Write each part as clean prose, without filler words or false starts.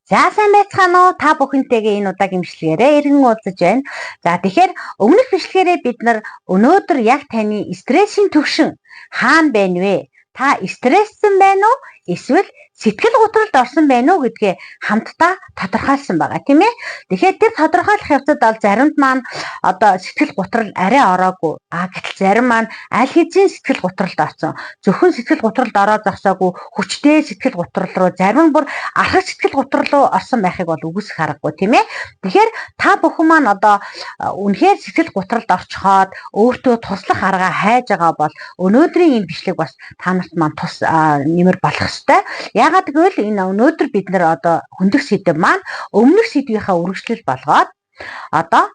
За, сайн байцгаана уу? Та бүхэнтэйгээ энэ удаагийн бичлэгээрээ эргэн уулзаж байна. За, тэгэхээр өмнөх бичлэгээрээ бид нар өнөөдөр яг таны стрессийн түвшин хаана байна вэ? Та стресссэн байна уу? Эсвэл сэтгэл гутралд орсон байна уу гэдгээ хамтдаа тодорхойлсон байгаа, тийм ээ. Тэгэхээр тэр тодорхойлох явцад бол заримд маань одоо сэтгэл гутрал арай ороогүй. А гэтэл зарим маань аль хэзээ сэтгэл гутралд орсон. Зөвхөн сэтгэл гутралд ороо зогсоогүй, хүчтэй сэтгэл гутрал руу, зарим нь бүр архаг сэтгэл гутрал руу орсон байхыг бол үгүйсэх аргагүй, тийм ээ. Тэгэхээр та бүхэн маань одоо үнэхээр сэтгэл гутралд орчхоод өөртөө туслах арга хайж байгаа бол өнөөдрийн энэ бичлэг бас та нарт маань тус нэмэр болох ёстой. Яагаад гэвэл энэ өнөөдөр бид нар одоо хөндөх сэдэв маань өмнөх сэдвийнхаа үргэлжлэл болгоод одоо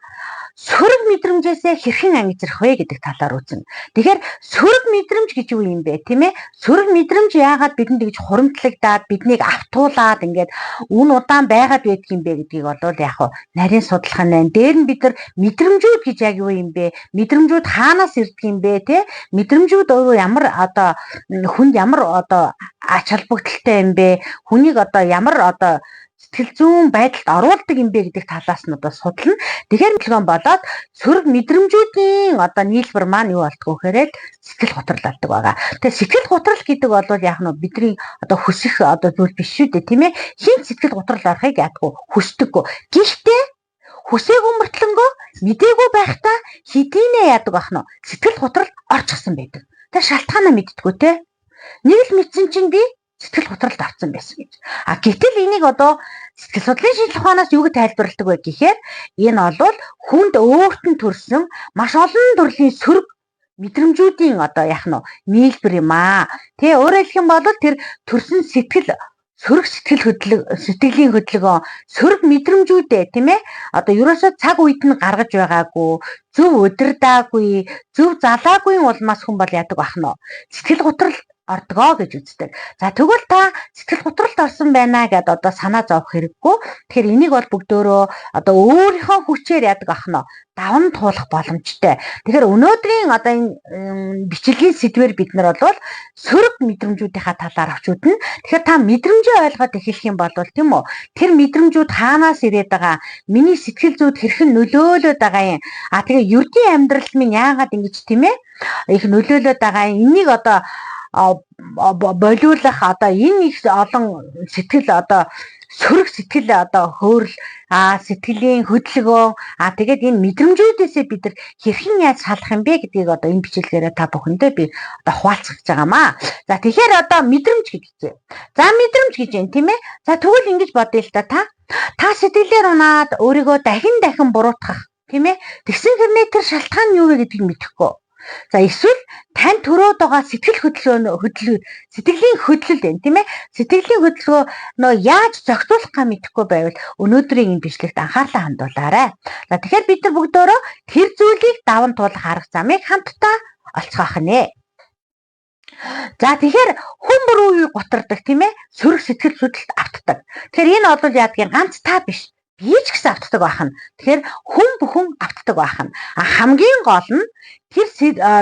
сөрөг мэдрэмжээсээ хэрхэн ангижрах вэ гэдэг талаар үзнэ. Тэгэхээр сөрөг мэдрэмж гэж юу юм бэ, тийм ээ? Сөрөг мэдрэмж яагаад бидэнд ингэж хуримтлагдаад, биднийг автуулаад ингээд үн удаан байгаад байдаг юм бэ гэдгийг бол яг хуу нарийн судлах нь байна. Дээр нь бид нар мэдрэмжүүд гэж яг юу юм бэ? Мэдрэмжүүд хаанаас ирдэг юм бэ, те? Мэдрэмжүүд өөрөө ямар одоо хүнд ямар одоо ач холбогдолтой юм бэ? Хүнийг одоо ямар одоо сэтгэл зүйн байдалд оруулдаг юм бэ гэдэг талаас нь одоо судлана. Тэгэхээр төлгөн болоод сөрөг мэдрэмжүүдийн одоо нийлбэр маань юу болдгоо гэхээр сэтгэл готрол болдог байгаа. Тэгэхээр сэтгэл готрол гэдэг бол яг нь бидний одоо хүсэх одоо зүйл биш шүү дээ, тийм ээ. Хин сэтгэл готрол орохыг яадгүй хүсдэггүй. Гэхдээ хүсээгүй мөртлөнгөө мдээгүй байхдаа хэдийнэ яадаг бах нь сэтгэл готрол орчихсон байдаг. Тэр шалтгаанаа мэддэггүй те. Нэг л мэдсэн чинь би сэтгэл готролд орсон байсан гэж. А гэтэл энийг одоо сэтгэл судлалын шинжилгээ ухаанаас юу гэж тайлбарладаг вэ гэхээр энэ бол хүнд өөрт нь төрсэн маш олон төрлийн сөрөг мэдрэмжүүдийн одоо яах нь нийлбэр юм аа. Тэ, өөрөөр хэлэх юм бол тэр төрсэн сэтгэл сөрөг сэтгэл хөдлөг сэтгэлийн хөдөлгөөн, сөрөг мэдрэмжүүдээ, тийм ээ, одоо ерөөсөө цаг үед нь гаргаж байгаагүй, зөв удирдаагүй, зөв залаагүй улмаас хүн бол яадаг бах нь сэтгэл готрол ордгоо гэж үздэг. За, тэгвэл та сэтгэл готролд орсон байна гэдээ одоо санаа зовох хэрэггүй. Тэгэхээр энийг бол бүгдөөрөө одоо өөрийнхөө хүчээр яадаг ах нь даван туулах боломжтой. Тэгэхээр өнөөдрийн одоо энэ бичлэгийн сэдвээр бид нар бол сөрөг мэдрэмжүүдийнхаа талаар авч үзнэ. Тэгэхээр та мэдрэмжээ ойлгоод эхлэх юм бол, тийм үү? Тэр мэдрэмжүүд хаанаас ирээд байгаа? Миний сэтгэл зүйд хэрхэн нөлөөлөд байгаа юм? А тэгээ ердийн амьдрал минь яагаад ингэж, тийм ээ, их нөлөөлөд байгаа юм? Энийг одоо болиулах одоо энэ их олон сэтгэл одоо сөрөг сэтгэл одоо хөөрөл, а сэтгэлийн хөдөлгөөн, а тэгээд энэ мэдрэмжүүдээсээ бид нар хэрхэн яаж салах юм бэ гэдгийг одоо энэ бичлэгээрээ та бүхэндээ би одоо хуваалцах гэж байгаамаа. За, тэгэхээр одоо мэдрэмж гэж үзье. За, мэдрэмж гэж юм, тийм ээ. За, тэгвэл ингэж бодъё л да, та сэтгэлээр унаад өөрийгөө дахин дахин буруутгах, тийм ээ. Тэгсэн хэрнээ тэр шалтгаан нь юу вэ гэдгийг мэдэхгүй. За, эсвэл тань төрөөд байгаа сэтгэл хөдлөлөө хөдлөө сэтгэлийн хөдлөл байна, тийм ээ. Сэтгэлийн хөдөлгөөнөө яаж зохицуулах га мэдэхгүй байвал өнөөдрийн энэ бичлэгт анхаарлаа хандуулаарай. За, тэгэхээр бид нар бүгдөөрөө тэр зүйлийг даван туулах арга замыг хамтдаа олцгоох нэ. За, тэгэхээр хүн бүр үе гутардаг, тийм ээ. Сөрөг сэтгэл хөдлөлт автдаг. Тэгэхээр энэ бол яадгийн ганц та биш. Би ч гэсэн автдаг байх нь. Тэгэхээр хүн бүхэн автдаг байх нь. А хамгийн гол нь тэр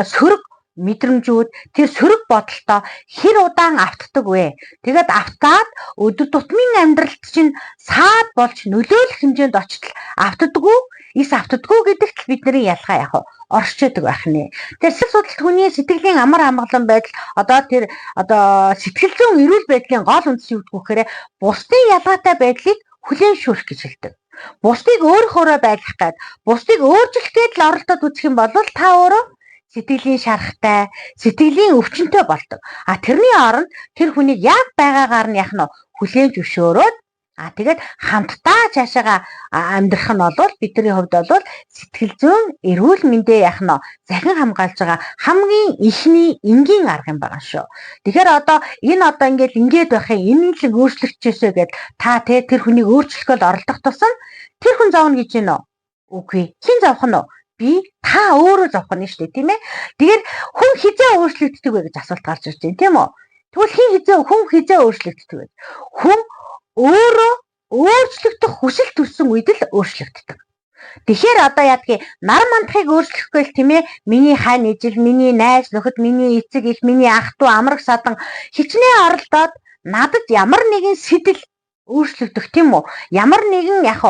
сөрөг мэдрэмжүүд, тэр сөрөг бодолтой хэр удаан автдаг вэ? Тэгээд автаад өдөр тутмын амьдралд чинь саад болж нөлөөлөх хэмжээнд очтол автдаггүй, эс автдаггүй гэдэгт бидний ялгаа яг оршиж байх нэ. Тэгэхээр сэтгэл судлалт хүний сэтгэлийн амар амгалан байдал, одоо тэр одоо сэтгэл зүйн эрүүл байдлын гол үндэс юу гэдэг вэ гэхээр бусдын ялгаатай байдлыг хүлээн зөвшөөрөх гэж хэлдэг. Бусдыг өөрөөхөөрөө байлгах гээд, бусдыг өөрчлөх гээд л оролдоод үзэх юм бол та өөрөө сэтгэлийн шарахтай, сэтгэлийн өвчнөй болдог. А тэрний оронд тэр хүнийг яг байгаагаар нь яг нь хүлээн зөвшөөрөөд, а тэгээд хамтдаа цаашаага амьдрах нь бол бидний хувьд бол сэтгэл зүйн эрүүл мэндээ яах нь захин хамгаалж байгаа хамгийн эхний энгийн арга юм байгаа шүү. Тэгэхээр одоо энэ одоо ингээд ингээд байх юм, энэ л өөрчлөгчөөсөө гэд та те тэр хүнийг өөрчлөхөд оролдох тусам тэр хүн зовно гэж байна уу? Үгүй. Хэн зовх нь вэ? Би, та өөрөө зовх нь шүү дээ, тийм ээ. Тэгэхээр хүн хизээ өөрчлөгддөг вэ гэж асуулт гарч ирж байна, тийм үү? Тэгвэл хэн хизээ, хүн хизээ өөрчлөгддөг вэ? Хүн өөрөө өөрчлөгдөх хүсэл төрсөн үед л өөрчлөгддөг. Тэгэхээр одоо яадгийг нар мандахыг өөрчлөх гээл, тийм ээ, миний хань ижил, миний найз нөхөд, миний эцэг их, миний ах トゥ амраг садан хичнээн оролдоод надад ямар нэгэн сэтэл Өөрчлөгдөх, тийм үү? Ямар нэгэн яг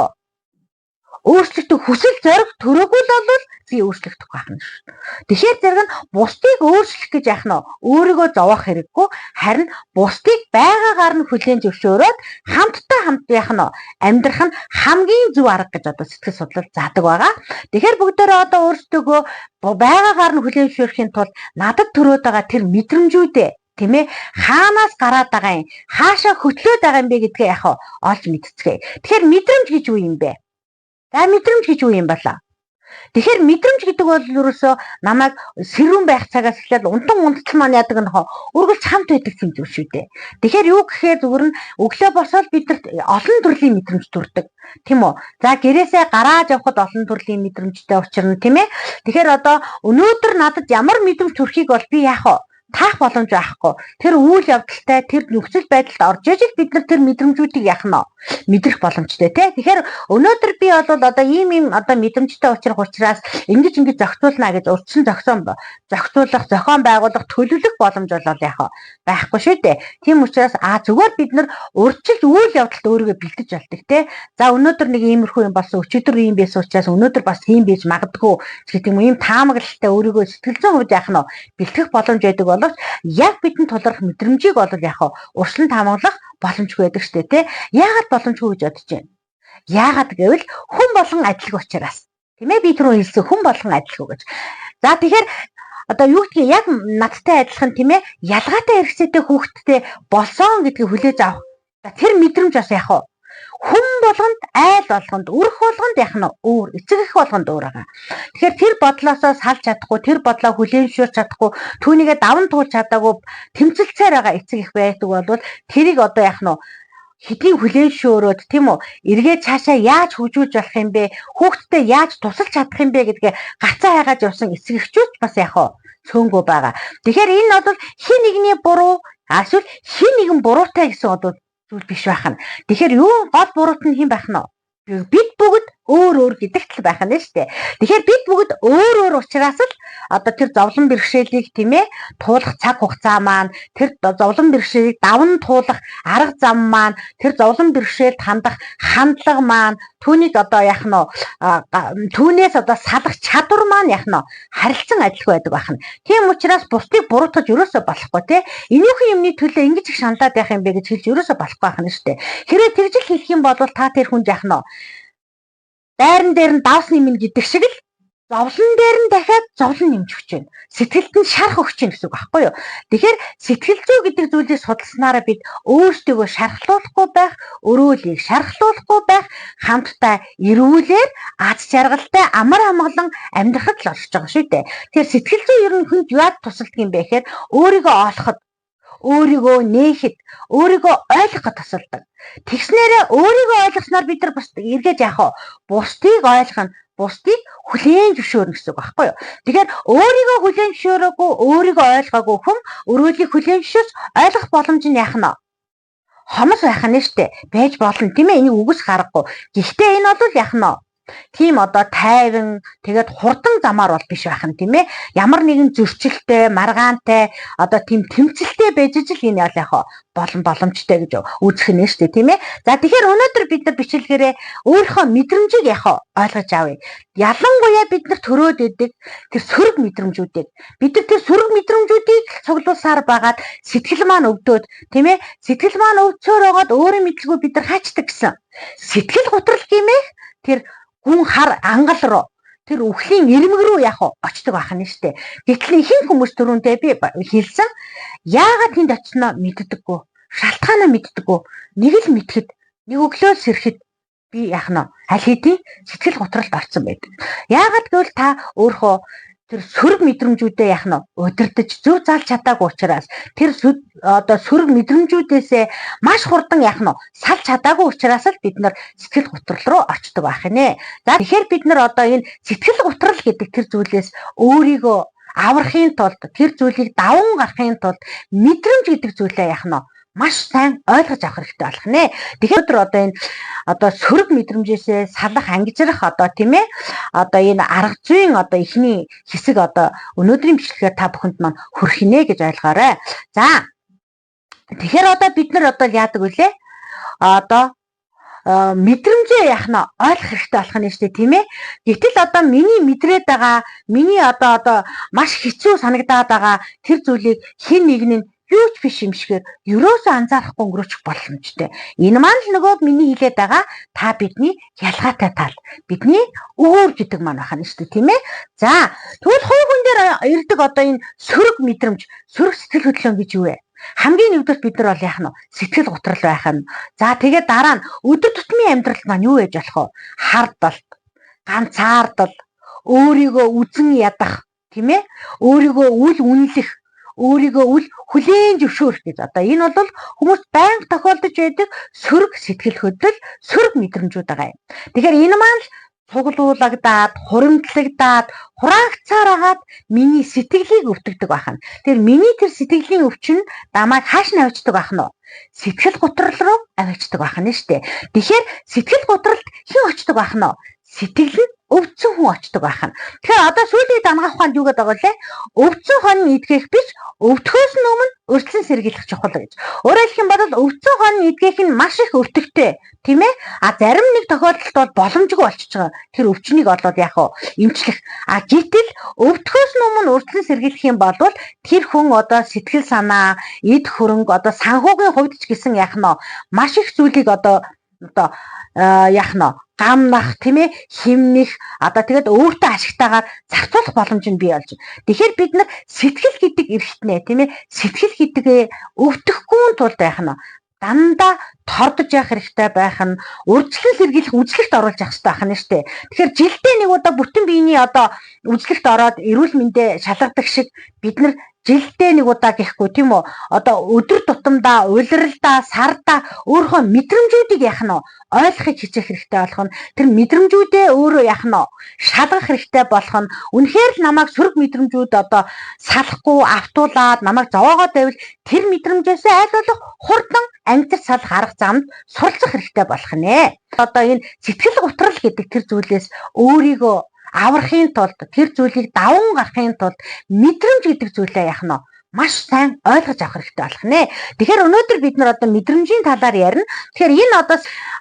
өөрчлөгдөх хүсэл зориг төрөөгүй л бол би өөрчлөгдөх байх нь шүү. Тэгэхээр зэрэг нь бусдыг өөрчлөх гэж яах нь өөрийгөө зовоох хэрэггүй, харин бусдыг байгаагаар нь хүлээн зөвшөөрөөд хамтдаа хамт яах нь амьдрах нь хамгийн зөв арга гэж одоо сэтгэл судлал заадаг байгаа. Тэгэхээр бүгдээрээ одоо өөрсдөө байгаагаар нь хүлээн зөвшөөрөхийн тулд надад төрөөд байгаа тэр мэдрэмжүүдээ, тийм ээ, хаанаас гараад байгаа юм, хаашаа хөтлөөд байгаа юм бэ гэдгээ яах вэ олж мэдцгээе. Тэгэхээр мэдрэмж гэж юу юм бэ? За, мэдрэмж гэж юу юм болоо? Тэгэхээр мэдрэмж гэдэг бол ерөөсөө намайг сэрүүн байх цагаас эхлээд унтан унттал маань яадаг нөхөө үргэлж хамт байдаг юм зүйл шүү дээ. Тэгэхээр юу гэхээр зүгээр нь өглөө босоод бидэрт олон төрлийн мэдрэмж төрдөг. Тийм үү? За, гэрээсээ гараад явхад олон төрлийн мэдрэмжтэй учирна, тийм ээ. Тэгэхээр одоо өнөөдөр надад ямар мэдрэмж төрхийг бол би яах вэ? Таах боломж байхгүй. Тэр үйл явдалтай, тэр нөхцөл байдалд орж ижил бид нар тэр мэдрэмжүүдийг яах нь мэдрэх боломжтой, тий. Тэгэхээр өнөөдөр би бол одоо ийм ийм одоо мэдрэмжтэй учрах учраас ингэж ингэж зохицуулна гэж урдсан зохион зохицуулах, зохион байгуулах, төлөвлөх боломж бол яах вэ? Байхгүй шүү дээ. Тийм учраас зүгээр бид нар урьдчилж үйл явдалд өөрийгөө бэлдэж болдог, тий. За, өнөөдөр нэг иймэрхүү юм болсон, өчигдөр ийм байсан учраас өнөөдөр бас ийм байж магадгүй гэх юм, ийм таамаглалтай өөрийгөө сэтгэл зүйн хувьд яах нь бэлтгэх боломж байдаг боловч яг бидэнд тулгарх мэдрэмжийг бол яах вэ? Урьдчилан таамаглах боломжгүй байдаг шүү дээ, тий. Яагаад боломжгүй гэж бодож байна? Яагаад гэвэл хүн болгон адилгүй учраас. Тийм ээ, би түрүү хэлсэн хүн болгон адилгүй гэж. За, тэгэхээр одоо юу гэдгийг яг надтай адилхан, тийм ээ, ялгаатай хэрэгцээтэй хүүхэдтэй болсон гэдгийг хүлээж авах. За, тэр мэдрэмж бас яах вэ? Хүн болгонд, айл болгонд, өрх болгонд яах нь өөр, эцэг эх болгонд өөр байгаа. Тэгэхээр тэр бодлоосоо салж чадахгүй, тэр бодлоо хүлээн зөвшөөрч чадахгүй, түүнийгээ даван туулж чадаагүй тэмцэлцээр байгаа эцэг эх байдаг бол тэрийг одоо яах нь хэдийн хүлээн зөвшөөрөөд, тийм үү, эргээд цаашаа яаж хөгжүүлж болох юм бэ, хүүхдтэй яаж тусалж чадах юм бэ гэдгээ гацаа хайгаад явсан эцэг эхчүүд бас яах вэ? Цөөнгөө байгаа. Тэгэхээр энэ бол хэн нэгний буруу эсвэл хэн нэгэн буруутай гэсэн одоо зүйл биш байх нь. Тэгэхээр юу гол буруут нь хэн байх нь вэ? Бид бүгд өөр өөр гэдэгт л байх нь шүү дээ. Тэгэхээр бид бүгд өөр өөр учраас л одоо тэр зовлон бэрхшээлийг, тийм ээ, туулах цаг хугацаа маань, тэр зовлон бэрхшээлийг даван туулах арга зам маань, тэр зовлон бэрхшээлд хандах хандлага маань, түүнийг одоо яах нь түүнээс одоо салах чадвар маань яах нь харилцан адилгүй байдаг байх нь. Тийм учраас бусдыг буруутгаж ерөөсөө болохгүй, те. Энийхэн юмны төлөө ингэж их шаналаад байх юм бэ гэж хэлж ерөөсөө болохгүй байх нь шүү дээ. Хэрвээ тэгжил хэлэх юм бол та тэр хүнд яах нь дайран дээр нь давс нэмнэ гэдэг шиг л зовлон дээр нь дахиад зовлон нэмж өгч байна. Сэтгэлд нь шарх өгч байна гэсэн үг байхгүй юу? Тэгэхээр сэтгэл зүй гэдэг зүйлийг судалснараа бид өөрсдийгөө шархлуулахгүй байх, өрөөлийг шархлуулахгүй байх, хамтдаа эрүүлэр аз жаргалтай амар амгалан амьдрахад л оршиж байгаа шүү дээ. Тэгэхээр сэтгэл зүй ер нь хүнд яад тусалдаг юм бэ гэхээр өөрийгөө олоход, өөрийгөө нээхэд, өөрийгөө ойлгоход тусалдаг. Тэгснээрээ өөрийгөө ойлгосноор бид нар бас эргэж яах вэ? Бусдыг ойлгоно, бусдыг хүлээн зөвшөөрнө гэсэн үг байхгүй юу? Тэгэхээр өөрийгөө хүлээн зөвшөөрөөгүй, өөрийгөө ойлгоогүй хүн өрөөлийг хүлээн зөвшөөрч ойлгох боломж нь яах нь хомос байх нь шүү дээ. Байж болно, тийм ээ, энийг үгүйсэх аргагүй. Гэхдээ энэ бол яах нь тийм одоо тайван тэгээд хурдан замаар бол биш байх нь, тийм ээ. Ямар нэгэн зөрчилтэй, маргаантай, одоо тийм тэмцэлтэй байж ижил энэ ял яг болон боломжтой гэж үзэх нь шүү дээ, тийм ээ. За, тэгэхээр өнөөдөр бид нар бичлэгээрээ өөрийнхөө мэдрэмжийг яг ойлгож авъя. Ялангуяа бид нар төрөөд идэг тэр сөрөг мэдрэмжүүдийг, бид нар тэр сөрөг мэдрэмжүүдийг цуглуулсаар байгаад сэтгэл маань өвдөөд, тийм ээ, сэтгэл маань өвдсөөр байгаад өөрийн мэдлгүй бид нар хаачдаг гэсэн. Сэтгэл гутрал гэмээх тэр гүн хар ангал руу, тэр үхлийн ирмэг рүү яг очдог байх нь шүү дээ. Гэтэл ихэнх хүмүүс түрүүнтэй би хэлсэн яагаад тэнд очсноо мэддэггүй, шалтгаанаа мэддэггүй. Нэг л мэдэхэд, нэг өглөө сэрэхэд би яах нь аль хэдийн сэтгэл гутралд орсон байдаг. Яагаад гэвэл та өөрөө тэр сөрөг мэдрэмжүүдээ яах нь удирдах зөв заалж чадаагүй учраас, тэр одоо сөрөг мэдрэмжүүдээсээ маш хурдан яах нь салж чадаагүй учраас л бид нар сэтгэл гутрал руу очдог байх нэ. За, тэгэхээр бид нар одоо энэ сэтгэл гутрал гэдэг тэр зүйлээс өөрийгөө аврахын тулд, тэр зүйлийг даван гарахын тулд мэдрэмж гэдэг зүйлээ яах нь маш сайн ойлгож авах хэрэгтэй болох нэ. Тэгэхээр өнөөдөр одоо энэ одоо сөрөг мэдрэмжээсээ салах, ангижрах одоо, тийм ээ, одоо энэ арга зүйн одоо эхний хэсэг одоо өнөөдрийн бичлэгээр та бүхэнд маань хүрэх нэ гэж ойлгоорой. За, тэгэхээр одоо бид нар одоо яадаг вүлээ? одоо мэдрэмжээ яах нь ойлгох хэрэгтэй болох нь шүү дээ, тийм ээ. Гэтэл одоо миний мэдрээд байгаа, миний одоо маш хэцүү санагдаад байгаа тэр зүйлийг хэн нэг нь юу ч биш юм шигээр ерөөсөө анзаарахгүй өнгөрөөчих боломжтой. Энэ маань л нөгөө миний хэлээд байгаа та бидний ялгаатай тал. Бидний өөр гэдэг маань байна шүү дээ, тийм ээ. За, тэгвэл хувь хүн дээр ирдэг одоо энэ сөрөг мэдрэмж, сөрөг сэтгэл хөдлөм гэж юу вэ? Хамгийн нэгдүгээр бид нар бол яах нь сэтгэл гутрал байх нь. За, тэгээд дараа нь өдөр тутмын амьдрал маань юу байж болох вэ? Хардалт, ганцаардал, өөрийгөө үзен ядах, тийм ээ? Өөрийгөө үл үнэлэх, өөрийгөө үл хүлээн зөвшөөрөх гэж. Одоо энэ бол хүмүүс байнга тохиолдож байдаг сөрөг сэтгэл хөдлөл, сөрөг мэдрэмжүүд байгаа юм. Тэгэхээр энэ маань л цуглуулагдаад, хуримтлагдаад, хураагдсаар агаад миний сэтгэлийг өвтгдөг байна. Тэр миний тэр сэтгэлийн өвчин намайг хааш нь авчдаг байх нь вэ? Сэтгэл гутрал руу авчдаг байх нь шүү дээ. Тэгэхээр сэтгэл гутралд хэн очдог байх нь вэ? Сэтгэл нь өвдсөн хүн очдог байх нь. Тэгэхээр одоо сүүлийн дангаах ухаанд юу гэдэг вэ? Өвдсөн хон эдгэх биш, өвдөхөөс нь өмнө урьдчилан сэргийлэх чухал гэж. Өөрөөр хэлэх юм бол өвдсөн хон эдгэх нь маш их өвтөгтэй, тийм ээ? А зарим нэг тохиолдолд бол боломжгүй болчихж байгаа. Тэр өвчнийг олоод яах вэ? Эмчлэх. А гэтэл өвдөхөөс нь өмнө урьдчилан сэргийлэх юм бол тэр хүн одоо сэтгэл санаа, эд хөрөнгө, одоо санхүүгийн хувьд ч гэсэн яах нь маш их зүйлийг одоо яах нь гамнах, тийм ээ, химнэх, одоо тэгээд өөртөө ашигтайгаар зарцуулах боломж нь бий болж байна. Тэгэхээр бид нар сэтгэл гэдэг эрхтнээ, тийм ээ, сэтгэл гэдгээ өвдөхгүй тулд байх нь дандаа тордож явах хэрэгтэй байх нь, урьдчилан сэргийлэх үзлэгт оруулж явах хэрэгтэй байх нь шүү дээ. Тэгэхээр жилдээ нэг удаа бүтэн биений одоо үзлэгт ороод эрүүл мэндээ шалгадаг шиг бид нар жилдээ нэг удаа гэхгүй, тийм үү? Одоо өдөр тутамдаа, улиралдаа, сардаа өөрийнхөө мэдрэмжүүдийг яах нь ойлгохыг хичээх хэрэгтэй болох нь, тэр мэдрэмжүүдээ өөрөө яах нь шалгах хэрэгтэй болох нь, үнэхээр л намайг сөрөг мэдрэмжүүд одоо салахгүй автуулаад намайг зовоогоод байвал тэр мэдрэмжээсээ аль болох хурдан амьдарч салах арга замд суралцах хэрэгтэй болох нэ. Одоо энэ сэтгэл гутрал гэдэг тэр зүйлээс өөрийгөө аврахын тулд, тэр зүйлийг даван гарахын тулд мэдрэмж гэдэг зүйлээ яах нь маш сайн ойлгож авах хэрэгтэй болох нэ. Тэгэхээр өнөөдөр бид нар одоо мэдрэмжийн талаар ярина. Тэгэхээр энэ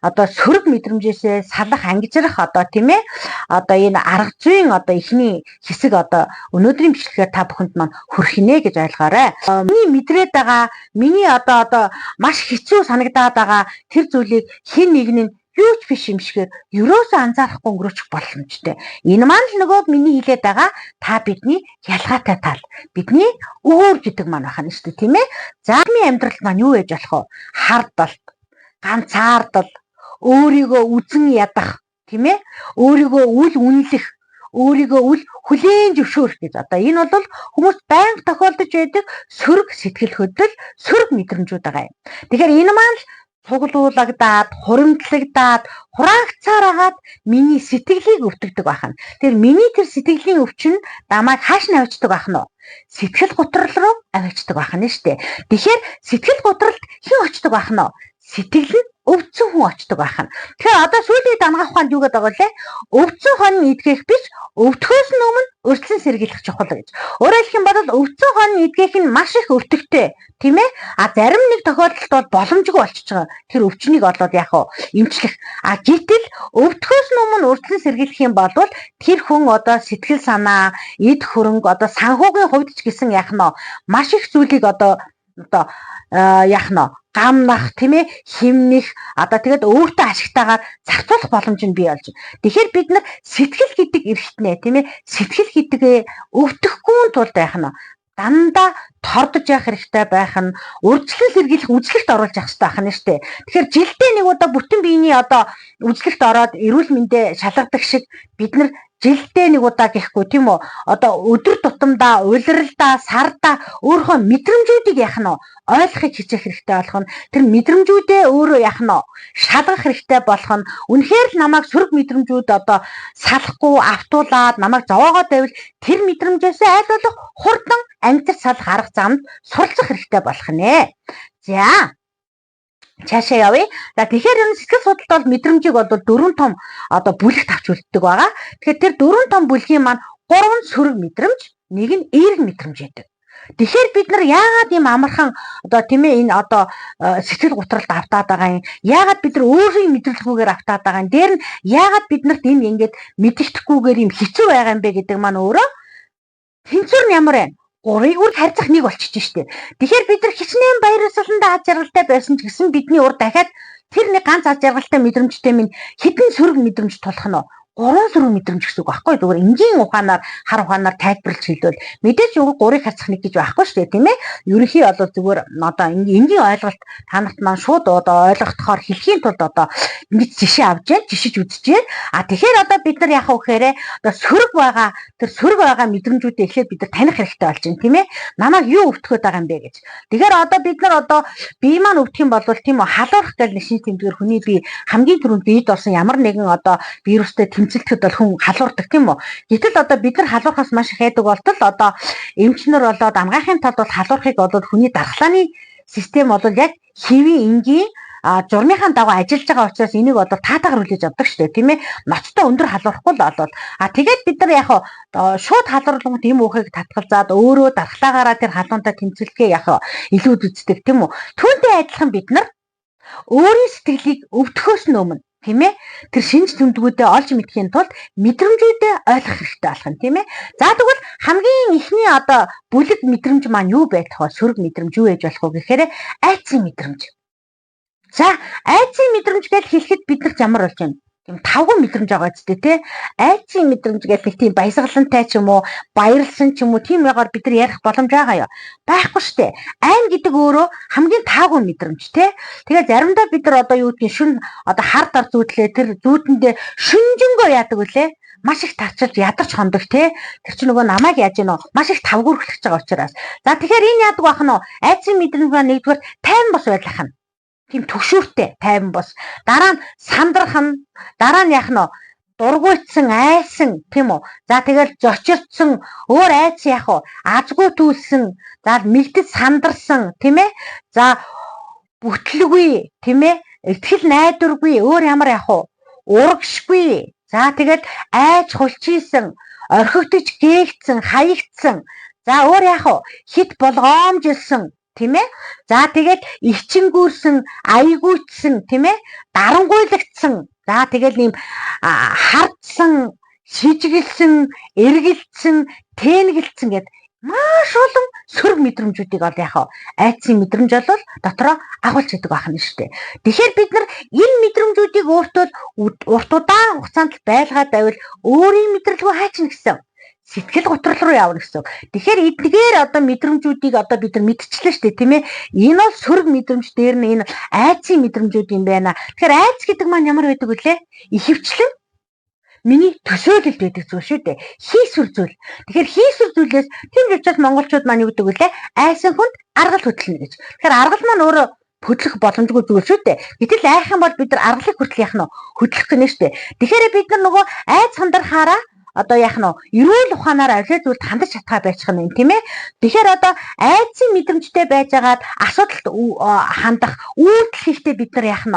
одоо сөрөг мэдрэмжээсээ салах, ангижрах одоо, тийм ээ, одоо энэ арга зүйн одоо эхний хэсэг одоо өнөөдрийн бичлэгээр та бүхэнд маань хүрхнэ гэж ойлгоорой. Миний мэдрээд байгаа, миний одоо маш хэцүү санагдаад байгаа тэр зүйлийг хэн нэг нь юу ч биш юм шигээр ерөөсөө анзаарахгүй өнгөрөөчих боломжтой. Энэ маань л нөгөө миний хэлээд байгаа та бидний ялгаатай тал. Бидний өөр гэдэг маань байна шүү дээ, тийм ээ. За, миний амьдрал маань юу байж болох вэ? Хардалт, ганцаардал, өөрийгөө үзен ядах, тийм ээ? Өөрийгөө үл үнэлэх, өөрийгөө үл хүлээн зөвшөөрөх гэж. Одоо энэ бол хүмүүс байнга тохиолдож байдаг сөрөг сэтгэл хөдлөл, сөрөг мэдрэмжүүд байгаа юм. Тэгэхээр энэ маань л цуглуулагдаад, хуримтлагдаад, хураагдсаар агаад миний сэтгэлийг өвтгдөг байх нь. Тэр миний тэр сэтгэлийн өвчин намайг хааш нь авчдаг байх нь вэ? Сэтгэл гутрал руу авчдаг байх нь шүү дээ. Тэгэхээр сэтгэл гутралд хэн очдог байх нь вэ? Сэтгэл нь өвдсөн хүн очдог байх нь. Тэгэхээр одоо сүүлийн дангаах ухаанд юу гэдэг вэ? Өвдсөн хон эдгэх биш, өвдөхөөс нь өмнө урьдчилан сэргийлэх чухал гэж. Өөрөөр хэлэх юм бол өвдсөн хон эдгэх нь маш их өвтөгтэй, тийм ээ? А зарим нэг тохиолдолд бол боломжгүй болчихж байгаа. Тэр өвчнийг олоод яах вэ? Эмчлэх. А гэтэл өвдөхөөс нь өмнө урьдчилан сэргийлэх юм бол тэр хүн одоо сэтгэл санаа, эд хөрөнгө, одоо санхүүгийн хувьд ч гэсэн яах нь маш их зүйлийг одоо яах нь гамнах, тийм ээ, химнэх, одоо тэгээд өөртөө ашигтайгаар зарцуулах боломж нь бий болж байна. Тэгэхээр бид нар сэтгэл гэдэг эрхтнээ, тийм ээ, сэтгэл гэдгээ өвдөхгүй тулд байх нь дандаа тордож явах хэрэгтэй байх нь, урьдчилан сэргийлэх үзлэгт оруулж явах хэрэгтэй байх нь шүү дээ. Тэгэхээр жилдээ нэг удаа бүтэн биений одоо үзлэгт ороод эрүүл мэндээ шалгадаг шиг бид нар жилдээ нэг удаа гэхгүй, тийм үү? Одоо өдөр тутамдаа, улиралдаа, сардаа өөрийнхөө мэдрэмжүүдийг яах нь ойлгохыг хичээх хэрэгтэй болох нь, тэр мэдрэмжүүдээ өөрөө яах нь шалгах хэрэгтэй болох нь, үнэхээр л намайг сөрөг мэдрэмжүүд одоо салахгүй автуулаад намайг зовоогоод байвал тэр мэдрэмжээсээ аль болох хурдан амьдарч салах арга замд суралцах хэрэгтэй болох нэ. За, цаашаа явъя. За, тэгэхээр энэ сэтгэл судлалд бол мэдрэмжийг бол дөрвөн том одоо бүлэгт авч үлддэг байгаа. Тэгэхээр тэр дөрвөн том бүлгийн маань гурван сөрөг мэдрэмж, нэг нь эерэг мэдрэмж байдаг. Тэгэхээр бид нар яагаад ийм амархан одоо тийм ээ энэ одоо сэтгэл гутралд автаад байгаа юм? Яагаад бид нар өөрийн мэдрэлгүйгээр автаад байгаа юм? Дээр нь яагаад бид нарт энэ ингээд мэддэхгүйгээр ийм хэцүү байгаа юм бэ гэдэг маань өөрөө тэнцвэр нь ямар байна? 3-ыг үр харьцах 1 болчихж штэ. Тэгэхээр бид нар хичнээн баяр ёсолондоо аз жаргалтай байсан ч гэсэн бидний ур дахиад тэр нэг ганц аз жаргалтай мэдрэмжтэй минь хэдэн сөрөг мэдрэмж тулах нь гурван сөрөг мэдрэмж гэсэн үг байхгүй, зүгээр энгийн ухаанаар хар ухаанаар тайлбарлаж хэлбэл мэдээж юу гурыг харьцах нэг гэж байхгүй шүү дээ, тийм ээ. Ерөнхий бол зүгээр одоо энгийн ойлголт та нарт маань шууд одоо ойлгохдохоор хэлэхийн тулд одоо ингэж жишээ авч яа, жишиж үзчихээ. А тэгэхээр одоо бид нар яах вэ гэхээр одоо сөрөг байгаа, тэр сөрөг байгаа мэдрэмжүүдээ эхлээд бид нар таних хэрэгтэй болж байна, тийм ээ. Намайг юу өвтгөхөд байгаа юм бэ гэж. Тэгэхээр одоо бид нар одоо бие маань өвдөх юм бол тийм үү, халуурах гэл нэг тэмдгээр хүний бие хамгийн түрүүнд биед орсон ямар нэгэн одоо вирустай тэмцэлтэхэд бол хүн халуурдаг, тийм үү. Гэтэл одоо бид нар халуурхаас маш их айдаг болтол одоо эмчнэр болоод анагаахын талд бол халуурхыг бол хүний дархлааны систем бол яг хэвийн энгийн журмынхаа дагуу ажиллаж байгаа учраас энийг одоо таатаагаар хүлээж авдаг шүү дээ, тийм ээ. Ноцтой өндөр халуурахгүй л болвол. А тэгээд бид нар яг шууд халуурлангууд ийм уухыг татгалзаад өөрөө дархлаагаараа тэр халуунтай тэмцэлтгээ яг илүүд үздэг, тийм үү. Түүнтэй адилхан бид нар өөрийн сэтгэлийг өвдөхөөс нь өмнө, тийм ээ, тэр шинж тэмдгүүдээ олж мэдэхийн тулд мэдрэмжүүдээ ойлгох хэрэгтэй болох юм, тийм ээ. За тэгвэл хамгийн эхний одоо бүлэг мэдрэмж маань юу байх вэ? Сөрөг мэдрэмж юу байж болох вэ гэхээр айцын мэдрэмж. За айцын мэдрэмж гэж хэлэхэд бид нар ямар болж байна? Тийм тавган мэдрэмж байгаа ч тий. Айцын мэдрэмж гэх нэг тийм баясгалантай ч юм уу, баярлсан ч юм уу, тийм ягаар бид нар ярих боломж байгаа юу? Байхгүй штэ. Айн гэдэг өөрөө хамгийн таагүй мэдрэмж тий. Тэгээ заримдаа бид нар одоо юу гэдгийг шүн одоо хар дар зүүдлээ, тэр зүүдэндээ шүнжэнгөө яадаг үлээ, маш их тарчилж ядарч хондог тий. Тэр чинь нөгөө намайг яаж гинөө маш их тавгуурлах гэж байгаа учраас. За тэгэхээр энэ яадаг байх нь айцын мэдрэмж маань нэгдүгээр тайван бос байлах нь. Тийм төгшөөртэй тайван бос. Дараа нь сандрах нь, дараа нь яах нь дургуйтсан, айсан, тийм үү? За тэгэл зочирдсан, өөр айц яах вэ? Азгүй төлсөн, за мэгдэд сандарсан, тийм ээ? За бүтлгүй, тийм ээ? Итгэл найдваргүй, өөр ямар яах вэ? Урагшгүй. За тэгэл айж хулчийсэн, орхигдож гээгдсэн, хаягдсан. За өөр яах вэ? Хит болгоомжилсан, тийм ээ? За тэгээд ичингүүрсэн, аягүйцсэн, тийм ээ? Дарангуйлагдсан. За тэгэл ийм хардсан, шижигэлсэн, эргэлцсэн, тэнгэлцсэн гэд маш олон сөрөг мэдрэмжүүдийг ол яхаа айцын мэдрэмж бол дотроо агуулж идэг байх нь шүү дээ. Тэгэхээр бид нар энэ мэдрэмжүүдийг өөртөө урт удаан хугацаанд байлгаад байвал өөрийн мэдрэлгүй хайчна гэсэн сэтгэл готрол руу явна гэсэн. Тэгэхээр эдгээр одоо мэдрэмжүүдийг одоо бид нар мэдчихлээ шүү дээ, тийм ээ. Энэ бол сөрөг мэдрэмж, дээр нь энэ айцын мэдрэмжүүд юм байна. Тэгэхээр айц гэдэг маань ямар байдаг вүлээ? Ихэвчлэн миний төсөөлөлд байдаг зүйл шүү дээ. Хийсвэр зүйл. Тэгэхээр хийсвэр зүйлээс тийм ч учраас монголчууд маань юу гэдэг вүлээ? Айсан хүнд аргал хөтлөнө гэж. Тэгэхээр аргал маань өөрөө хөдлөх боломжгүй зүйл шүү дээ. Гэтэл айх юм бол бид нар аргалыг хүртэл яах нь хөдлөх гэнэ шүү дээ. Тэгэхээр бид нар нөгөө айц хандархаараа одоо яах нь эрүүл ухаанаар авлаа зүйлд хандаж чадхаа байчих нь юм, тийм ээ. Тэгэхээр одоо айдсын мэдрэмжтэй байжгаад асуудалд хандах үйлдэл хийхдээ бид нар яах нь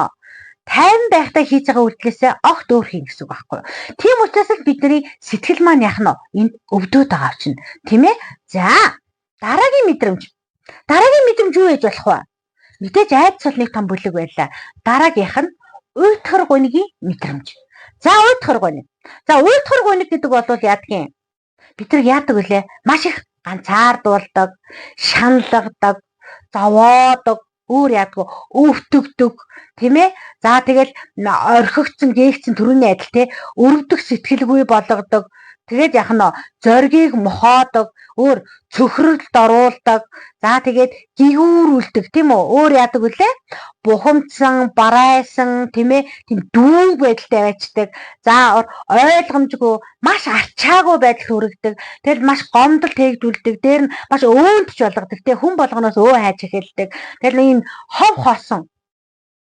тайван байхдаа хийж байгаа үйлдэлээсээ огт өөр хийн гэсэн үг байхгүй юу. Тийм учраас л бидний сэтгэл маань яах нь энд өвдөөд байгаа чинь, тийм ээ. За дараагийн мэдрэмж. Дараагийн мэдрэмж юу байж болох вэ? Мэдээж айдас бол нэг том бүлэг байлаа. Дараагийнх нь уйтгар гунигийн мэдрэмж. За уйтгар гуниг. За уйтгар гуниг гэдэг бол яадгийн? Бид нар яадаг вүлээ? Маш их ганцаардуулдаг, шаналгадаг, зовоодог, өөр яадгүй өвтгдөг, тийм ээ. За тэгэл орхигдсон, гээгдсэн төрөний адил те өрөвдөх сэтгэлгүй болгодог. Тэгээд яах нь зоригийг мохоодог, өөр цөхрөлд оруулдаг. За тэгээд гигүүрүүлдэг, тийм үү? Өөр яадаг вүлээ? Бухимдсан, барайсан, тийм ээ? Тийм дүүнг байдалтай байцдаг. За ойлгомжгүй, маш арчаагүй байдал хүргэдэг. Тэгэл маш гомдол тээгдүүлдэг. Дээр нь маш өөнтч болгодог. Тэ хүн болгоноос өө хайж эхэлдэг. Тэгэл энэ хов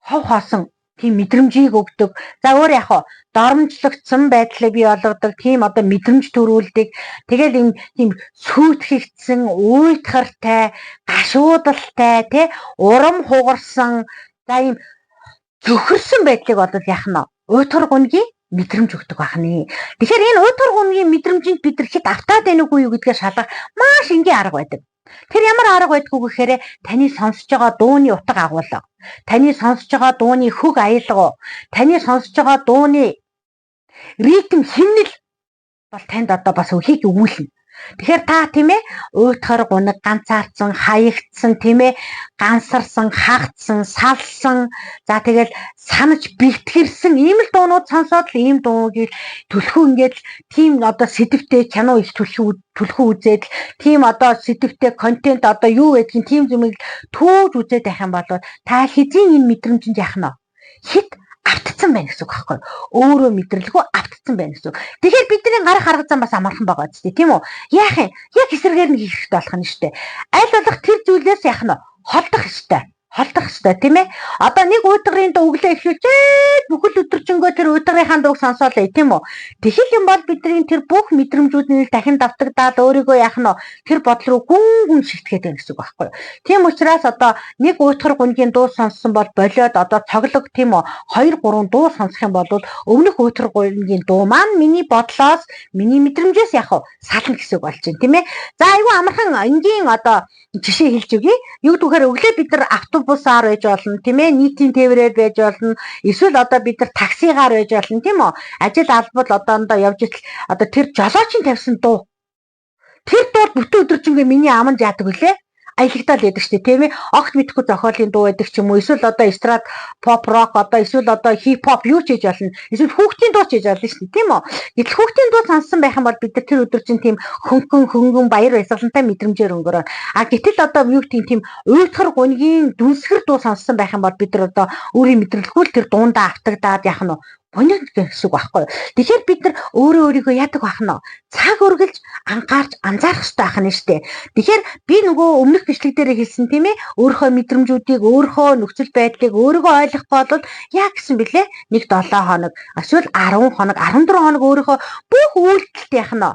хоосон тийм мэдрэмжийг өгдөг. За өөр яг хаа доромжлогдсон байдлыг бий болгодог. Тийм одоо мэдрэмж төрүүлдэг. Тэгэл энэ тийм сүйтгэгдсэн, уйтгартай, гашуудалтай, тэ урам хугарсан, за ийм зөхөрсөн байдлыг бол яах нь уйтгар гунгийн мэдрэмж өгдөг байх нэ. Тэгэхээр энэ уйтгар гунгийн мэдрэмжинд бид нар хэд автаад байна үгүй юу гэдгээр шалгах маш энгийн арга байдаг. Тэр ямар арга байдгүй гэхээр таны сонсож байгаа дууны утга агуулга, таны сонсож байгаа дууны хөг аялга, таны сонсож байгаа дууны ритм химнэл бол танд одоо бас хийг өгүүлнэ. Тэгэхээр та тийм ээ уйтгар гуниг ганцаардсан, хаягдсан тийм ээ гансарсан, хагдсан, салсан, за тэгэл санаж бэлтгэрсэн ийм л дуунууд сонсоод л ийм дуугийг түлхүү ингээд тийм одоо сэдвтэй кино их түлхүү түлхүү үзээд тийм одоо сэдвтэй контент одоо юу гэдгийг тийм юмыг түүж үзээд байх юм бол та хэзээ энэ мэдрэмжинд яах нь хит автцсан байна гэсэн үг байхгүй юу? Өөрөө мэдрэлгүй автцсан байна гэсэн үг. Тэгэхээр бидний гарах арга зам бас амархан байгаа ч тийм үү? Яах юм? Яг эсрэгээр нь хийх хэрэгтэй болох нь шүү дээ. Аль болох тэр зүйлээс яах нь холдох хэрэгтэй. Холдох хэрэгтэй тийм ээ. Одоо нэг уйтгарын дуу өглөө эхлүүлээд бүхэл өдөржингөө тэр уйтгарынхаа дууг сонсоолаа тийм үү? Тэгэхэл юм бол бидний тэр бүх мэдрэмжүүд нь дахин давтагдаад өөрийгөө яах нь тэр бодол руу гүн гүн шигтгэхэд байна гэсэн үг байхгүй юу? Тийм учраас одоо нэг уйтгар гүнгийн дуу сонссон бол болиод одоо цоглог тийм үү 2 3 дуу сонсох юм бол өмнөх уйтгар гүнгийн дуу маань миний бодлоос миний мэдрэмжээс яах вэ? Сална гэсэн үг болж байна тийм ээ. За айгүй амархан энгийн одоо жишээ хэлж өгье. Юу гэхээр өглөө бид нар автобусаар байж болно тийм ээ, нийтийн тээврээр байж болно. Эсвэл одоо бид нар таксигаар байж болно тийм үү? Ажил албал одоондоо явж идэл одоо тэр жолоочийн тавьсан дуу. Тэр дуу бүтэн өдөржингөө миний аманд яадаг вүлээ? Аялагдаад байдаг шүү дээ тийм ээ. Огт мэдэхгүй зохиолын дуу байдаг ч юм уу. Эсвэл одоо эстрад, pop rock одоо эсвэл одоо хип хоп юу ч хийж болно. Эсвэл хүүхдийн дуу ч хийж болно шүү дээ тийм үү. Гэтэл хүүхдийн дуу сонссон байх юм бол бид нар тэр өдөр чинь тийм хөнгөн хөнгөн баяр баясгалантай мэдрэмжээр өнгөрөө. А гэтэл одоо юу гэдэг тийм уйтгар гунгийн дүнсгэр дуу сонссон байх юм бол бид нар одоо өөрийн мэдрэлгүй л тэр дуундаа автагдаад яах нь гонёг гэсэн үг байхгүй юу. Тэгэхээр бид нар өөрөө өөрийгөө яадаг байх нь цаг өргөлж анхаарч анзаарах хэрэгтэй байх нь шүү дээ. Тэгэхээр би нөгөө өмнөх бичлэг дээр хэлсэн тийм ээ, өөрийнхөө мэдрэмжүүдийг, өөрийнхөө нөхцөл байдлыг өөрийгөө ойлгохгүй бол яа гэсэн бэлээ? Нэг 7 хоног, эсвэл 10 хоног, 14 хоног өөрийнхөө бүх үйлдэлт яах нь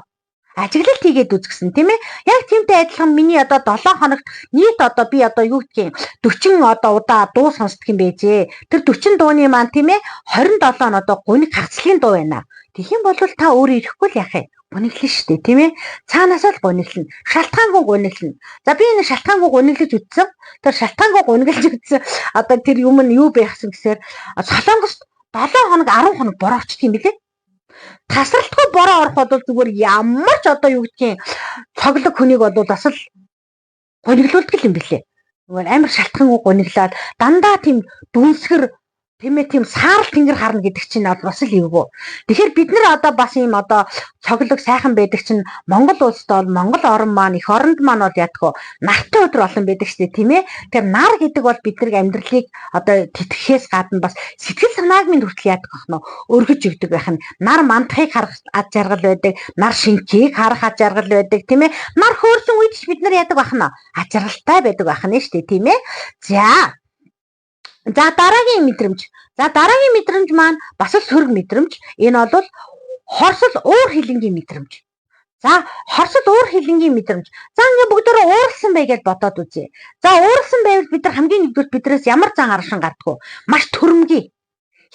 ажиглалт хийгээд үзгэсэн тийм ээ. Яг тиймтэй адилхан миний одоо 7 хоногт нийт одоо би одоо юу гэдгийг 40 одоо удаа дуу сонсдог юм байжээ. Тэр 40 дууны маань тийм ээ 27 нь одоо гуниг хагцлын дуу байна. Тэгэх юм бол та өөрөө ирэхгүй л яах юм? Гуниглана шүү дээ тийм ээ. Цаанаас л гуниглана. Шалтгаангүй гуниглана. За би энэ шалтгаангүй гуниглаж үзсэн. Тэр шалтгаангүй гуниглаж үзсэн. Одоо тэр юм нь юу байхсан гэсээр Солонгост 7 хоног 10 хоног бороо орчдөг юм билээ. Тасралтгүй бороо орох бол зүгээр ямар ч одоо юу гэдгийг цоглог хүнийг бол бас л гуниглуулдаг юм билээ. Зүгээр амар шалтгаангүй гуниглаад дандаа тийм дүнсгэр тийм ээ тийм саарал тэнгэр харна гэдэг чинь бас л эвгүй. Тэгэхээр бид нар одоо бас ийм одоо цоглог сайхан байдаг чинь Монгол улсад бол Монгол орн маань эх оронд маань бол ядгүй нартай өдөр олон байдаг шүү дээ тийм ээ. Тэгэхээр нар гэдэг бол бидний амьдралыг одоо тэтгэхээс гадна бас сэтгэл санааг минь хүртэл яадаг байх нь өргөж өгдөг байх нь. Нар мандахыг харах ад жаргал байдаг, нар шинхийг харах ад жаргал байдаг тийм ээ. Нар хөөрсөн үед ч бид нар яадаг байх нь ад жаргалтай байдаг байх нь шүү дээ тийм ээ. За За дараагийн мэдрэмж. За дараагийн мэдрэмж маань бас л сөрөг мэдрэмж. Энэ бол хорсол уур хилэнгийн мэдрэмж. За хорсол уур хилэнгийн мэдрэмж. За ингээ бүгдөө ууралсан бай гэж бодоод үзье. За ууралсан байвал бид нар хамгийн нэгдүгээр биднээс ямар зан аршин гардггүй. Маш төрөмгий,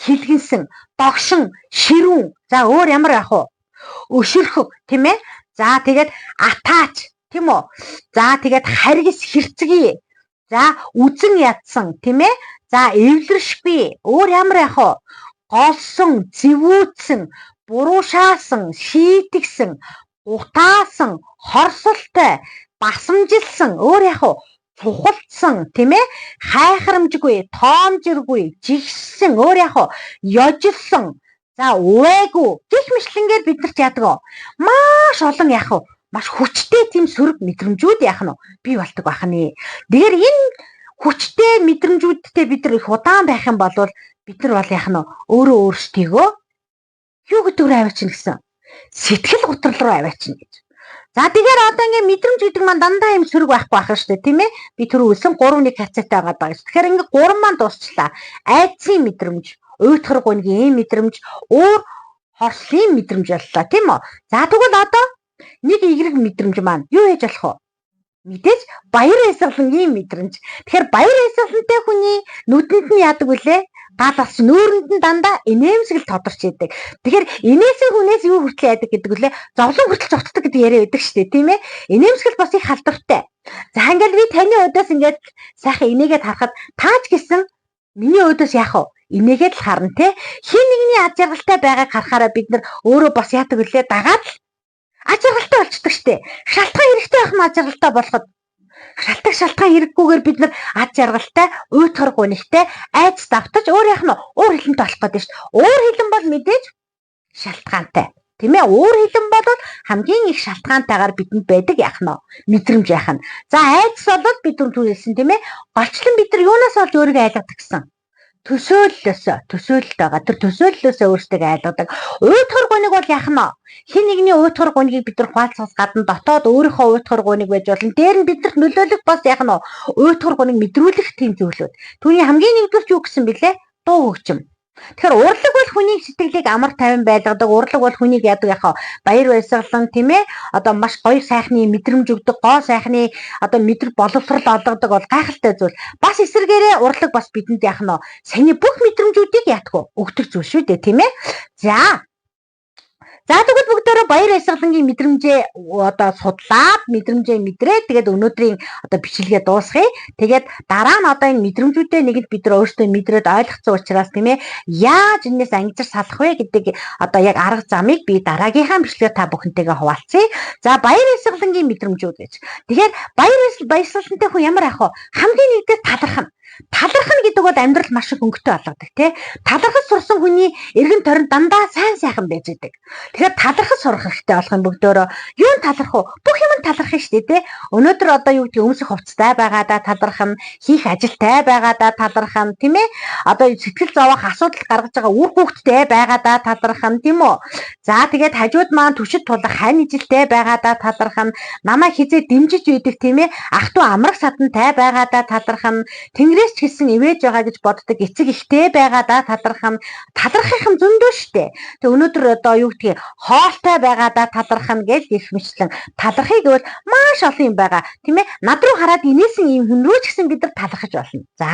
хилгэнсэн, догшин, ширүүн. За өөр ямар байх вэ? Өшөрхөг тийм ээ. За тэгээд атаач тийм үү? За тэгээд харгис хэрцгий. За үзэн ядсан тийм ээ. За эвлэршгүй. Өөр ямар яах вэ? Голсон, зэвүүцсэн, буруушаасан, шийтгсэн, утаасан, хорсолтой, басамжилсан. Өөр яах вэ? Цухалдсан, тийм ээ? Хайхрамжгүй, тоомжиргүй, жигссэн. Өөр яах вэ? Ёжилсон. За увайгүй. Гэх мэтлэнгээр бид нарт яадаг вэ? Маш олон яах вэ? Маш хүчтэй тийм сөрөг мэдрэмжүүд яах нь бий болдог байх нэ. Тэгэхээр энэ хүчтэй мэдрэмжүүдтэй бид нар их удаан байх юм бол бид нар бол яах нь өөрөө өөрсдийгөө юу гэдэг рүү аваачна гэсэн. Сэтгэл гутрал руу аваачна гэж. За тэгэхээр одоо ингээ мэдрэмж гэдэг маань дандаа юм сөрөг байхгүй байх шүү дээ, тийм ээ? Би түрүү хэлсэн 3 1 хацаатай байгаа даа гэж. Тэгэхээр ингээ 3 маань дуусчлаа. Айдсын мэдрэмж, уйтгар гунгийн мэдрэмж, уур хорслын мэдрэмж боллоо, тийм үү? За тэгвэл одоо нэг эерэг мэдрэмж маань юу хийж болох вэ? Мэдээж баяр баясгалангийн мэдрэмж. Тэгэхээр баяр баясгалантай хүний нүдэнд нь яадаг вүлээ? Гал бас нүүрэнд нь дандаа инээмсэгэл тодорч идэг. Тэгэхээр инээсэн хүнээс юу хүртэл яадаг гэдэг үлээ зовлон хүртэл зогтдог гэдэг яриа өгдөг шүү дээ, тийм ээ. Инээмсэгэл бас их халдвартай. За ингээл би таны өдөөс ингээд сайхан инээгээд харахад таач гэсэн миний өдөөс яах вэ? Инээгээд л харна те. Хин нэгний ад жаргалтай байгааг харахаараа бид нар өөрөө бас яадаг үлээ дагаад л ад жаргалтай болчдөг штэ. Шалтгаан хэрэгтэй байх нь ад жаргалтай болоход шалтгаан хэрэггүйгээр бид нар ад жаргалтай, уйтгар гунигтай, айц давтаж өөр яах нь уур хилэнтэй болох гэдэг шүү дээ. Уур хилэн бол мэдээж шалтгаантай. Тийм ээ, уур хилэн бол хамгийн их шалтгаантайгаар бидэнд байдаг яах нь мэдрэмж яах нь. За айдас бол бид түр хэлсэн тийм ээ. Голчлон бид нар юунаас олж өөрийгөө айлгадаг гэсэн? Төсөөлөлт байгаа. Тэр төсөөллөөсөө өөрсдөө айлгадаг. Уйтгар гуниг бол яах нь? Хин нэгний уйтгар гунигийг бид нар хуваалцахаас гадна дотоод өөрийнхөө уйтгар гуниг байж болно. Дээр нь бидэрт нөлөөлөх бас яах нь? Уйтгар гуниг мэдрүүлэх тийм зүйлүүд. Түүний хамгийн нэгдүгээр юу гэсэн бэлээ? Дуу хөгжим. Тэгэхээр урлаг бол хүний сэтгэлийг амар тайван байлгадаг. Урлаг бол хүнийг яадаг яхаа баяр баясгалан тийм ээ. Одоо маш гоё сайхны мэдрэмж өгдөг, гоо сайхны одоо мэдрэг боловсрал олгодог бол гайхалтай зүйл. Бас эсэргээрээ урлаг бас бидэнд яах нь саяны бүх мэдрэмжүүдийг яатгүй өгдөг зүйл шүү дээ, тийм ээ. За За тэгвэл бүгдээрээ баяр баясгалангийн мэдрэмжээ одоо судлаад мэдрэмжээ мэдрээд тэгээд өнөөдрийн одоо бичлэгээ дуусгая. Тэгээд дараа нь одоо энэ мэдрэмжүүдээ нэгэнд бид нар өөрсдөө мэдрээд ойлгоцсон учраас тийм ээ яаж энэс ангижир салах вэ гэдэг одоо яг арга замыг би дараагийнхаа бичлэгээр та бүхэнтэйгээ хуваалцъя. За баяр баясгалангийн мэдрэмжүүд гэж. Тэгэхээр баяр баясгалантай хүн ямар ах вэ? Хамгийн нэгдээ талархна. Талархна гэдэг бол амьдрал маш их өнгөтэй болгодог тий. Талархаж сурсан хүний эргэн тойрон дандаа сайн сайхан байж идэг. Тэгэхээр талархаж сурах хэрэгтэй болох юм бүгдөөрөө. Юу нь таларх вэ? Бүх юм нь таларх нь шүү дээ тий. Өнөөдөр одоо юу гэдгийг өмсөх хувцастай байгаадаа талархна, хийх ажилтай байгаадаа талархна, тийм ээ. Одоо сэтгэл зовоох асуудал гаргаж байгаа үр хүүхэдтэй байгаадаа талархна, тийм үү? За тэгээд хажууд маань түшид тулах хань ижилтэй байгаадаа талархна, намайг хизээ дэмжиж үйдэг тийм ээ. Ах トゥ амрах садантай байгаадаа талархна, тэнгэрээс ч гэсэн ивэж байгаа гэж боддог эцэг ихтэй байгаадаа талархна. Талархах юм зөндөө штэ. Тэг өнөөдөр одоо юу гэдгийг хоолтой байгаадаа талархна гэж гэх мэтлэн талархыг гэвэл маш олон юм байгаа. Тийм ээ. Над руу хараад инээсэн юм хүн рүү ч гэсэн бид нар талархаж болно. За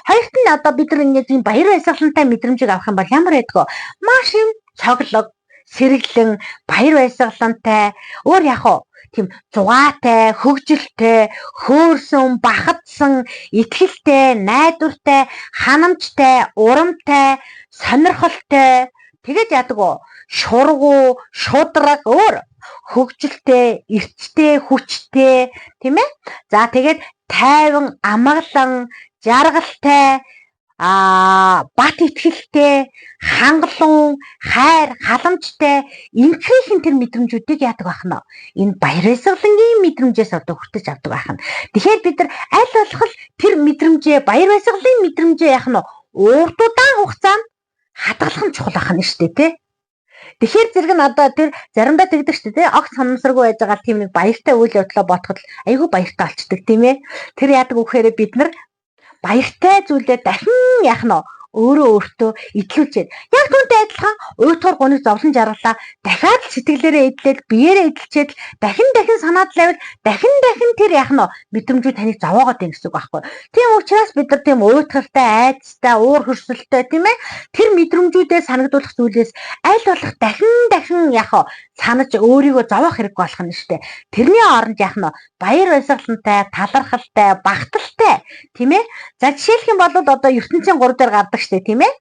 хоёрт нь одоо бид нар ингээд ийм баяр баясгалантай мэдрэмжийг авах юм бол ямар байдг вэ? Маш юм цоглог, сэргэлэн, баяр баясгалантай, өөр яг уу тийм зугаатай, хөгжилтэй, хөөрсөн, бахадсан, итгэлтэй, найдвартай, ханамжтай, урамтай, сонирхолтой, тэгээд яадаг уу? Шургу, шудраг, өөр хөгжилтэй, эрчтэй, хүчтэй, тийм ээ? За тэгээд тайван, амгалан, жаргалтай, бат итгэлтэй, хангалуун, хайр, халамжтай инхрийнхэн тэр мэдрэмжүүдийг яадаг байх нь? Энэ баяр баясгалангийн мэдрэмжээс одоо хүртэж авдаг байх нь. Тэгэхээр бид нар аль болох тэр мэдрэмжээ, баяр баясгалын мэдрэмжээ яах нь? Урт удаан хугацаанд хадгалах нь чухал байх нь шүү дээ, тэ? Тэгэхээр зэрэг нь одоо тэр заримдаа тэгдэг шүү дээ, огт санамсаргүй байж байгаа тийм нэг баяртай үйл явдлаа бодоход айгүй баяртай болчдөг, тийм ээ. Тэр яадаг вэхээр бид нар баяртай зүйлээ дахин яах нь өөрөө өөртөө идлүүлчихэд. Яг түүнтэй адилхан уйтгар гуниг зовлон жаргалаа дахиад л сэтгэлээрээ эдлээд биеэрээ эдэлчээд дахин дахин санаад лайвал дахин дахин тэр яах нь мэдрэмжүүд таныг зовоогоод байна гэсэн үг байхгүй. Тийм учраас бид нар тийм уйтгартай, айдастай, уур хөрсөлтэй тийм ээ тэр мэдрэмжүүдээ санагдуулах зүйлээс аль болох дахин дахин яах вэ санаж өөрийгөө зовоох хэрэг болох нь шүү дээ. Тэрний оронд яах нь баяр баясгалантай, талархалтай, багталтай тийм ээ. За жишээлх юм бол одоо ертөнцийн 3 дээр гардаг шүү дээ, тийм ээ.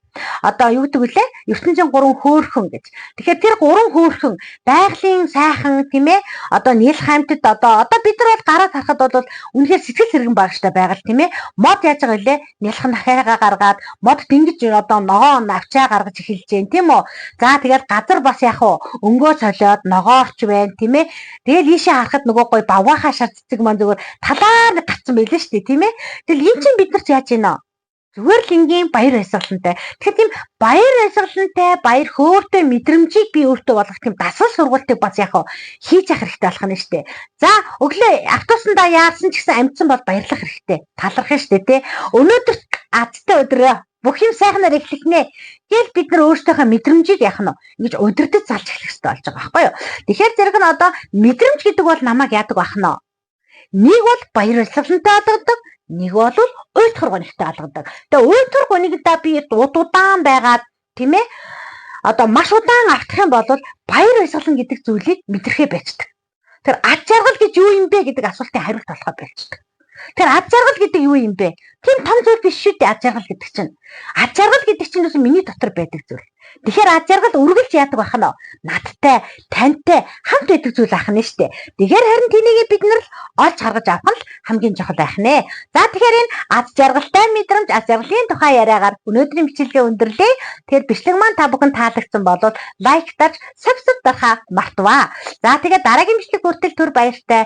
Одоо юу гэдэг вүлээ? Ертөнцийн 3 хөөрхөн гэж. Тэгэхээр тэр 3 хөөрхөн байгалийн сайхан тийм ээ. Одоо нийл хаймтад одоо бид нар бол гараад харахад бол үнэхээр сэтгэл сэргэн багштай байгаль тийм ээ. Мод яаж байгаа вүлээ? Нялх нахайгаа гаргаад мод дөнгөж одоо ногоон навчаа гаргаж эхэлж байна тийм үү? За тэгээд газар бас яг уу өнгөө солиод ногоорч байна тийм ээ. Тэгэл ийшээ харахад нөгөө гой бавгаахаа шар цэцэг маань зүгээр талаар нэг гацсан байлаа шүү дээ тийм ээ. Тэгэл эн чинь бид нарт яаж байна вэ? Зүгээр л энгийн баяр баясгалантай. Тэгэхээр тийм баяр баясгалантай, баяр хөөртэй мэдрэмжийг би өөртөө болгох тийм дасгал сургалтыг бас яг хийж явах хэрэгтэй болох нь шүү дээ. За өглөө автобусандаа яарсан ч гэсэн амжсан бол баярлах хэрэгтэй. Талархах шүү дээ, тэ. Өнөөдөр азтай өдрөө бүх юм сайхнаар эхлэх нэ. Гэл бид нар өөрсдийнхөө мэдрэмжийг яах нь ингэж удирдах залж эхлэх хэрэгтэй болж байгаа байхгүй юу? Тэгэхээр зэрэг нь одоо мэдрэмж гэдэг бол намайг яадаг байх нь? Нэг бол баяр баясгалантай болгодог, Нэг бол уйтгар гунигтай алгадаг. Тэгээ уйтгар гунигдаа би удаан байгаад, тийм ээ, одоо маш удаан автах юм бол баяр баясгалан гэдэг зүйлийг мэдрэхээ байцдаг. Тэр ад жаргал гэж юу юм бэ гэдэг асуултын хариулт олохоо болцдог. Тэр ад жаргал гэдэг юу юм бэ? Тийм том зүйл биш шүү дээ, ад жаргал гэдэг чинь. Ад жаргал гэдэг чинь юусэн миний дотор байдаг зүйл. Тэгэхээр ад жаргал үргэлж яадаг байх нь надтай, тантай хамт байдаг зүйл ах нь шүү дээ. Тэгэхээр харин тэнийг бид нар л олж гаргаж авах нь хамгийн чухал байх нэ. За, тэгэхээр энэ ад жаргалтай мэдрэмж, ад жаргалын тухай яриагаар өнөөдрийн бичлэгээ өндөрлөө. Тэгэхээр бичлэг маань та бүхэн таалагдсан бол like дарж, subscribe дарахаа мартваа. За, тэгээд дараагийн бичлэг хүртэл түр баяртай.